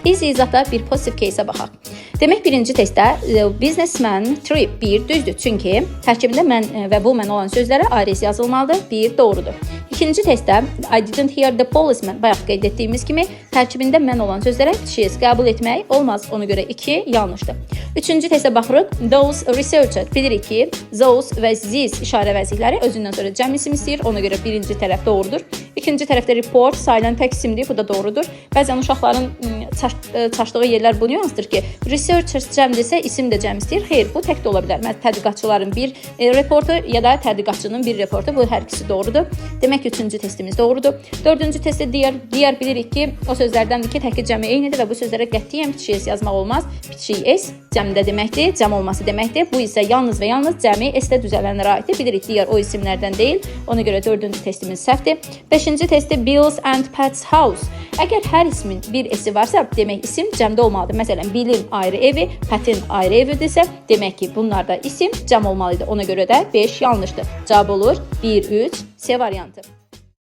Biz izahda bir pozitiv кейsə baxaq. Demək, birinci testdə businessman trip 1 düzdür. Çünki tərkibində man və woman olan sözlərə ayrı s yazılmalıdır. 1 doğrudur. İkinci testdə I didn't hear the policeman, bayaq qeyd etdiyimiz kimi tərkibində man olan sözlərə bitişik s qəbul etmək olmaz. Ona görə 2 yanlışdır. Üçüncü testə baxırıq. Those researcher, bilirik ki, those və these işarə vəzifələri özündən sonra cəm isim istəyir. Ona görə birinci tərəf doğrudur. İkinci tərəfdə report sayılan tək isimdir. Bu da doğrudur. Bəzən uşaqların çaşdığı yerlər bu nüansdır ki, researchers cəmdirsə isim də cəm istəyir. Xeyr, bu tək də ola bilər. Məsələn, tədqiqatçıların bir reportu ya da tədqiqatçının bir reportu, bu hər ikisi doğrudur. Demək ki, üçüncü testimiz doğrudur. Dördüncü testdə diğer bilirik ki, o sözlərdəndir ki, təki cəmi eynidir və bu sözlərə qətiyyən bitişik s yazmaq olmaz. Bitişik s cəmdə deməkdir, cəm olması deməkdir. Bu isə yalnız və yalnız cəmi s-də düzələnlərə aiddir. Bilirik, digər o isimlərdən deyil. Ona görə dördüncü testimiz səhvdir. Beşinci testdə Bill's and Pat's house. Əgər hər ismin bir s-i varsa, demək isim cəmdə olmalıdır. Məsələn, Billin ayrı evi, Pat'in ayrı evidirsə, demək ki, bunlarda isim cəm olmalıdır. Ona görə də 5 yanlışdır. Cavab olur 1, 3, C variantı.